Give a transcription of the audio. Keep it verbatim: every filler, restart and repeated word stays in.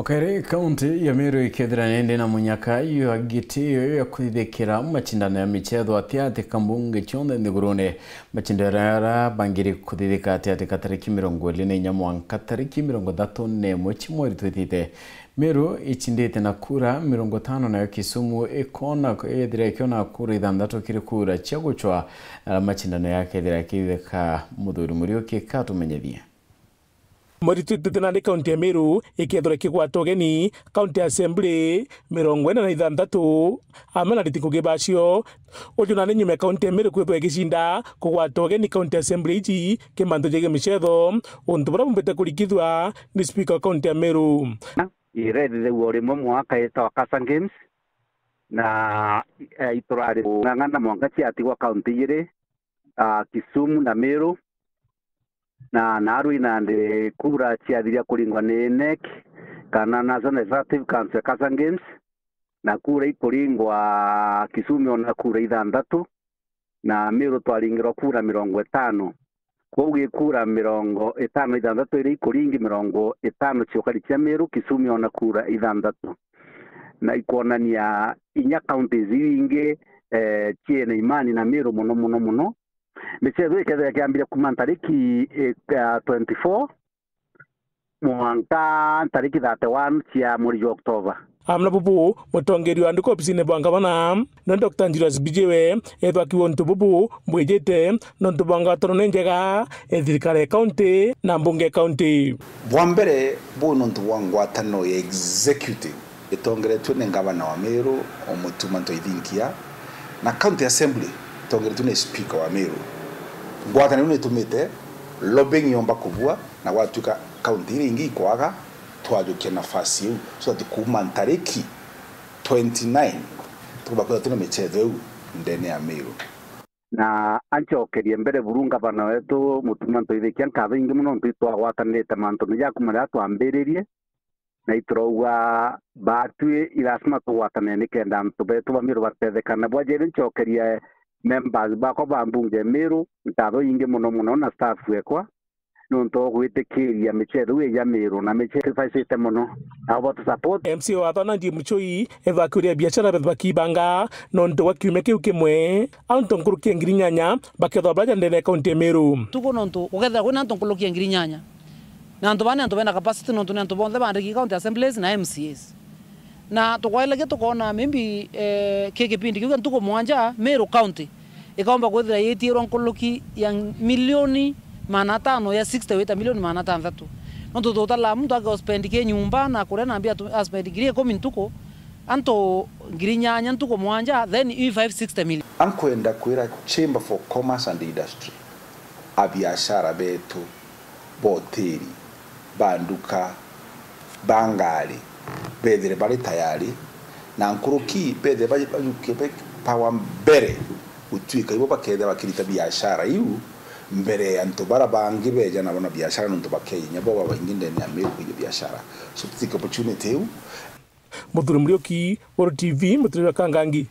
Ukairi kaunti ya Meru ikethira nindi na munyaka jwa gitio ya kuthithikira macindano ya michetho ati ati kambunge cionthe nthigurune. Macindano jaria bangiri kuthithika ati ati ka tariki mirongo iri na inya mwanka tariki mirongo ithatu na imwe cia mweri twitite. Meru icindite na kura mirongo itano, nayo Kisumu ikona, ethira ikiona kura ithanthatu kiri kura cia gucwa, na macindano yakethira yakithithika. Muthuri Muriuki katumenyithie. Mweri twitite nandi kaunti ya Meru ikethirwa ikigwata ugeni kaunti ya assembly mirongo ina na ithanthatu, amwe na ariti ngugi bacio. Uju nandi nyuma ya kaunti ya Meru kwithirwa igicinda kugwata ugeni kaunti ya assembly iji ki mantu jegii michetho, untu buria bumbite kurikithua ni speaker wa kaunti ya Meru. Irethithagua o rimwe mwaka itawa Kasa Games, na, eh, iturari ng'ang'ana mwanka ciatigwa kaunti ijiri, ah, Kisumu na Meru, na naarua nandi kura ciathiria kuringwa ni NEC kana National Executive Council ya Kasa Games, na kura ikuringwa Kisumu ona kura ithanthatu, na Meru twaringirwa kura mirongo itano. Kwou gi kura mirongo itano ithanthatu iria ikuringi, mirongo itano ciokari cia Meru, Kisumu ona kura ithanthatu. Na ikwonania inya counties iu ingi, eh, ciina imani na Meru mono, mono, mono. Michetho ikethira ikiambire kuma ntariki, eh, ya twenty-four mwanka ntariki thirty-one cia mweri jwa October. Amwe na bubu, mutongeria wa nduka obisine bwa ngavana, no Doctor Julius Mbijiwe, ethwa akiuga untu bubu bwijite, nontu bwa ngwataniro ni njega e thirikari ya kaunti na mbunge ya kaunti. Bwa mbere, buu nontu bwa ngwataniro ya executive itongeretue ni ngavana wa Meru, o Mutuma Ntoithinkia, na county assembly itongeretue ni speaker wa Meru. Ngwataniro iu nitumite lobbying yomba kubua, na gwatuika kaunti iria ingi ikwaga, twajukia nafasi iu, so that kuuma ntariki twenty-nine tukumba kwithirwa twina michetho iu ndene ya Meru. Na ancokerie mbere buru ngavana wetu Mutuma Ntoithinkia nkatho ingi mono, nontu itwagwatanirite mantune ja kuma riria twambiririe, na iturauga batwi i lazima tugwatane nikenda antu betu ba Meru batethekana. Bwa jeri ncokerie members bakwa ba mbunge Meru nkatho ingi mono mono na staff ekwa, nontu bwa gwitikiria michetho ii ya Meru, na michetho ibaicite mono, nabo batu support. M C A wa Thana Jim Muchoi ethwa akiuria biashara bethu bakibanga nontu bwa kiumia kiu kimwe, antu nkuruki ya ngiri inyanya bakethwa baja ndene ya kaunti ya Meru. Tuku nontu gukethira kwina antu nkuruki ya ngiri inyanya, na antu baa ni antu bena capacity nontu ni antu bonthe bandiki county assemblies na M C As. Na tukwaelagia tukoona maybe, eh, ki kipindi kiu kia ntuku mwanja, Meru County ikaumba kwithira yitirwa nkuruki ya milioni maana atano ya sixty wita milioni maana atanthatu. Nontu tutalaa muntu ake spend ki nyumba na kuria na mbia tu-, a spend ngiri ikumi ntuku, antu ngiri inyanya ntuku mwanja, then i five sixty million. Ankwenda kwira Chamber for Commerce and Industry, abiashara betu, ba hoteli, ba nduka, ba ngari, bethire bari tayari, na nkuruki bethire ba-, bajukie be power mbere, gutuika ibo bakethira bakirita biashara iu mbere ya antu bara bangi beja nabo na biashara, nontu bakeja inya bo babaingi ndene ya Meru kwija biashara. So, tutike opportunity iu. Muthuri Muriuki, Weru T V, Muturire wa Kangangi.